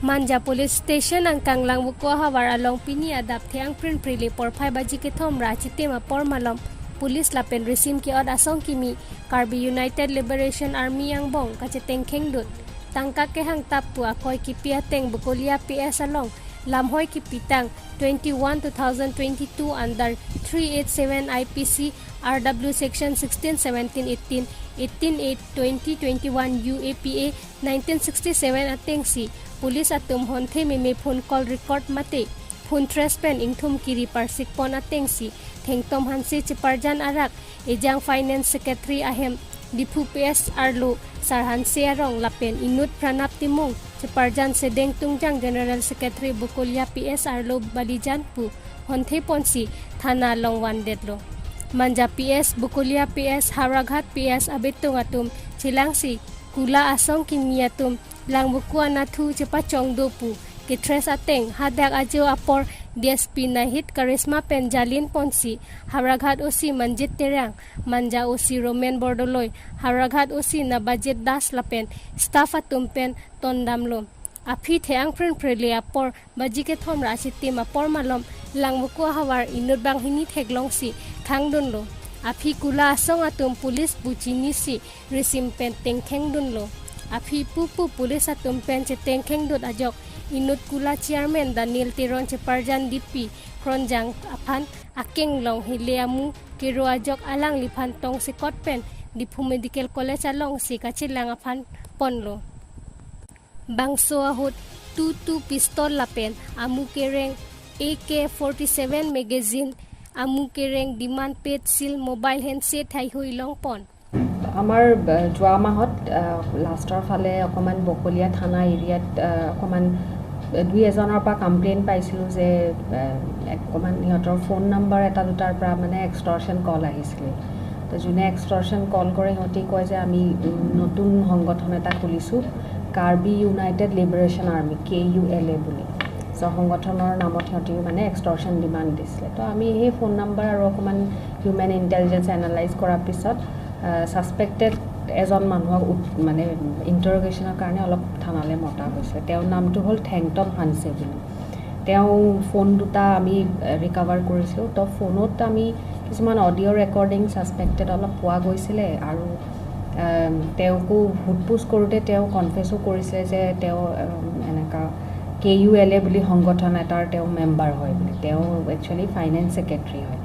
Manja Police Station ang kanglang bukwa hawar along pini adap thiang prin prili por phai baji ke thom ra chitem apor malom police lapen resim ki od asong kimi Karbi United Liberation Army ang bong kacheteng khengdut tangka ke hang tap pu akoi ki pia teng Bukolia PS along lamhoi ki pitang 21 2022 under 387 IPC RW section 16 17 18 18 8 2021 UAPA 1967 ateng si police atum honthe meme phone call record mate phone trace pen ingthum kiri parsik pon ateng si thengtom hansi chiparjan arak ejang finance secretary ahem Diphu PS arlo sarhan arong lapen inut pranap timung chiparjan sedeng tungjang general secretary Bukolia PS arlo balijan pu honthe ponsi thana longwan detlo Manja PS Bukolia PS Howraghat PS abetung atum chilangsi kula asong kimiatum langbukua nathu chepa chongdo pu kitres ateng hadak ajo apor DSP Nahid Karisma pen Jalin Ponsi Howraghat OC Manjit Terang Manja OC Romen Bordoloi Howraghat OC Nabajit Das lapen staff atum pen tondamlo aphi theang pren prele apor bajike thom rasitim apor malom langbukua hawar inut bang hini theglong si khangdunlo aphi kula asong atum police buchini si risim pen teng khengdunlo aphi pupu police atum pen che teng khengdut ajok inut kula chairman Daniel Teron cheparjan DP kronjang aphan akeng long hile amu kero ajok alang liphan tong sikot pen Diphu Medical College along si kachilang aphan ponlo bangso ahut 22 pistol lapen amu kereng AK-47 magazine amu kereng demand paid seal mobile handset hai hui long pon. আমাৰ যোৱা মাহত লাষ্টৰ ফালে অকণমান বকলীয়া থানা এৰিয়াত অকণমান দুই এজনৰ পৰা কমপ্লেইন পাইছিলোঁ যে অকণমান সিহঁতৰ ফোন নাম্বাৰ এটা দুটাৰ পৰা মানে এক্সটৰ্শ্যন কল আহিছিলে। তো যোনে এক্সটৰ্শ্যন কল কৰে, সিহঁতি কয় যে আমি নতুন সংগঠন এটা খুলিছোঁ, Karbi United liberation army, KULA বুলি। চ' সংগঠনৰ নামত সিহঁতি মানে এক্সটৰ্শ্যন ডিমাণ্ড দিছিলে। তো আমি সেই ফোন নাম্বাৰ আৰু অকণমান হিউমেন ইণ্টেলিজেঞ্চ এনালাইজ কৰাৰ পিছত ছাছপেক্টেড এজন মানুহক মানে ইণ্টাৰগেশ্যনৰ কাৰণে অলপ থানালৈ মতা হৈছে। তেওঁৰ নামটো হ'ল থেংটম হানছে বুলি। তেওঁ ফোন দুটা আমি ৰিকাভাৰ কৰিছিলোঁ। তো ফোনত আমি কিছুমান অডিঅ' ৰেকৰ্ডিং ছাছপেক্টেড অলপ পোৱা গৈছিলে আৰু তেওঁকো সোধ পোছ কৰোঁতে তেওঁ কনফেছো কৰিছে যে তেওঁ এনেকুৱা KULA বুলি সংগঠন এটাৰ তেওঁ মেম্বাৰ হয় বুলি। তেওঁ একচুৱেলি ফাইনেন্স ছেক্ৰেটেৰী হয়।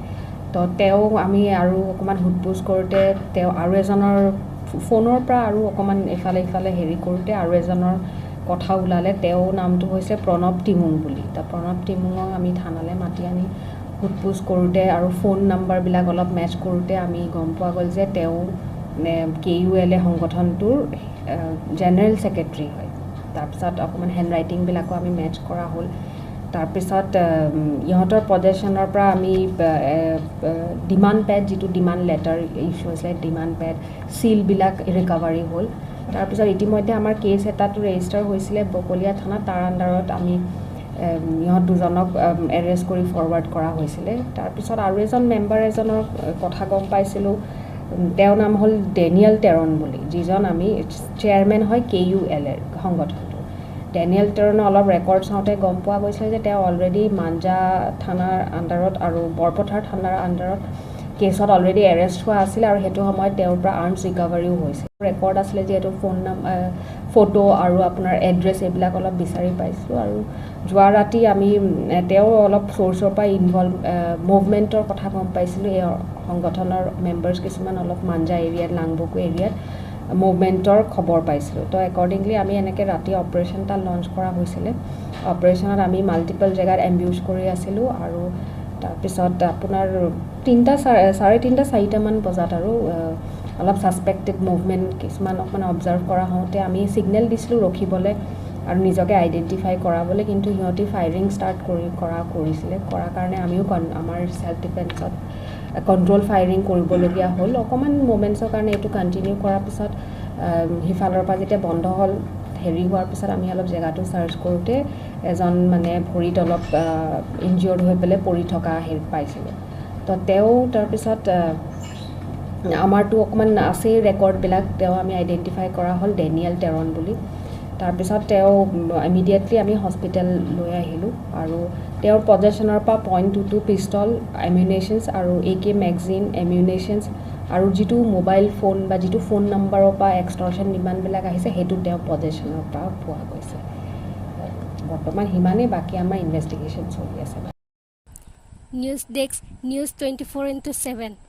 তো তেওঁ আমি আৰু অকণমান সোধ পোছ কৰোঁতে তেওঁ আৰু এজনৰ ফোনৰ পৰা আৰু অকণমান ইফালে সিফালে হেৰি কৰোঁতে আৰু এজনৰ কথা ওলালে। তেওঁৰ নামটো হৈছে প্ৰণৱ টিমুং বুলি। তো প্ৰণৱ টিমুঙক আমি থানালৈ মাতি আনি সোধ পোছ কৰোঁতে আৰু ফোন নাম্বাৰবিলাক অলপ মেচ কৰোঁতে আমি গম পোৱা গ'ল যে তেওঁ KULA সংগঠনটোৰ জেনেৰেল ছেক্ৰেটেৰী হয়। তাৰপিছত অকণমান হেণ্ড ৰাইটিংবিলাকো আমি মেচ কৰা হ'ল। তাৰপিছত ইহঁতৰ পজেশ্যনৰ পৰা আমি ডিমাণ্ড পেড, যিটো ডিমাণ্ড লেটাৰ ইছ্যু হৈছিলে, ডিমাণ্ড পেড, চিলবিলাক ৰিকাভাৰী হ'ল। তাৰপিছত ইতিমধ্যে আমাৰ কেছ এটাতো ৰেজিষ্টাৰ হৈছিলে বকলীয়া থানাত। তাৰ আণ্ডাৰত আমি ইহঁত দুজনক এৰেষ্ট কৰি ফৰৱাৰ্ড কৰা হৈছিলে। তাৰপিছত আৰু এজন মেম্বাৰ এজনৰ কথা গম পাইছিলোঁ। তেওঁৰ নাম হ'ল ডেনিয়েল টেৰন বুলি, যিজন আমি চেয়াৰমেন হয় KULAৰ সংগঠনটোৰ। ডেনিয়েল টেৰণৰ অলপ ৰেকৰ্ড চাওঁতে গম পোৱা গৈছিলে যে তেওঁ অলৰেডি মাঞ্জা থানাৰ আণ্ডাৰত আৰু বৰপথাৰ থানাৰ আণ্ডাৰত কেছত অলৰেডি এৰেষ্ট হোৱা আছিলে আৰু সেইটো সময়ত তেওঁৰ পৰা আৰ্মছ ৰিকাভাৰীও হৈছে। ৰেকৰ্ড আছিলে যিহেতু ফোন নাম, ফটো আৰু আপোনাৰ এড্ৰেছ এইবিলাক অলপ বিচাৰি পাইছোঁ। আৰু যোৱা ৰাতি আমি তেওঁ অলপ চ'ৰ্চৰ পৰা ইনভলভ মুভমেণ্টৰ কথা গম পাইছিলোঁ। এই সংগঠনৰ মেম্বাৰ্ছ কিছুমান অলপ মাঞ্জা এৰিয়াত, লাংবকু এৰিয়াত মুভমেণ্টৰ খবৰ পাইছিলোঁ। তো একৰ্ডিংলি আমি এনেকৈ ৰাতি অপাৰেশ্যন এটা লঞ্চ কৰা হৈছিলে। অপাৰেশ্যনত আমি মাল্টিপল জেগাত এম্বিউজ কৰি আছিলোঁ আৰু তাৰপিছত আপোনাৰ 3টা, 3:30, 4টামান বজাত আৰু অলপ ছাছপেক্টেড মুভমেণ্ট কিছুমান অকণমান অবজাৰ্ভ কৰা হওঁতে আমি ছিগনেল দিছিলোঁ ৰখিবলৈ আৰু নিজকে আইডেণ্টিফাই কৰাবলৈ, কিন্তু সিহঁতি ফায়াৰিং ষ্টাৰ্ট কৰি কৰা কৰিছিলে। কৰাৰ কাৰণে আমিও আমাৰ ছেল্ফ ডিফেন্সত কণ্ট্ৰল ফায়াৰিং কৰিবলগীয়া হ'ল। অকণমান মুমেণ্টছৰ কাৰণে এইটো কণ্টিনিউ কৰাৰ পিছত সিফালৰ পৰা যেতিয়া বন্ধ হ'ল, হেৰি হোৱাৰ পিছত আমি অলপ জেগাটো চাৰ্চ কৰোঁতে এজন মানে ভৰিত অলপ ইনজিয়ৰ্ড হৈ পেলাই পৰি থকা হেৰি পাইছিলোঁ। তো তেওঁ তাৰপিছত আমাৰতো অকণমান আছেই ৰেকৰ্ডবিলাক, তেওঁ আমি আইডেণ্টিফাই কৰা হ'ল ডেনিয়েল টেৰন বুলি। তাৰপিছত তেওঁ ইমিডিয়েটলি আমি হস্পিটেল লৈ আহিলোঁ আৰু তেওঁৰ পজেশ্যনৰ পৰা .22 পিষ্টল, এমিউনেশ্যনছ আৰু এ কে মেগজিন, এমিউনেশ্যনছ আৰু যিটো মোবাইল ফোন বা যিটো ফোন নম্বৰৰ পৰা এক্সটৰ্শ্যন ডিমাণ্ডবিলাক আহিছে, সেইটো তেওঁৰ পজেশ্যনৰ পৰা পোৱা গৈছে। বৰ্তমান সিমানেই, বাকী আমাৰ ইনভেষ্টিগেশ্যন চলি আছে। News desk, News 24x7।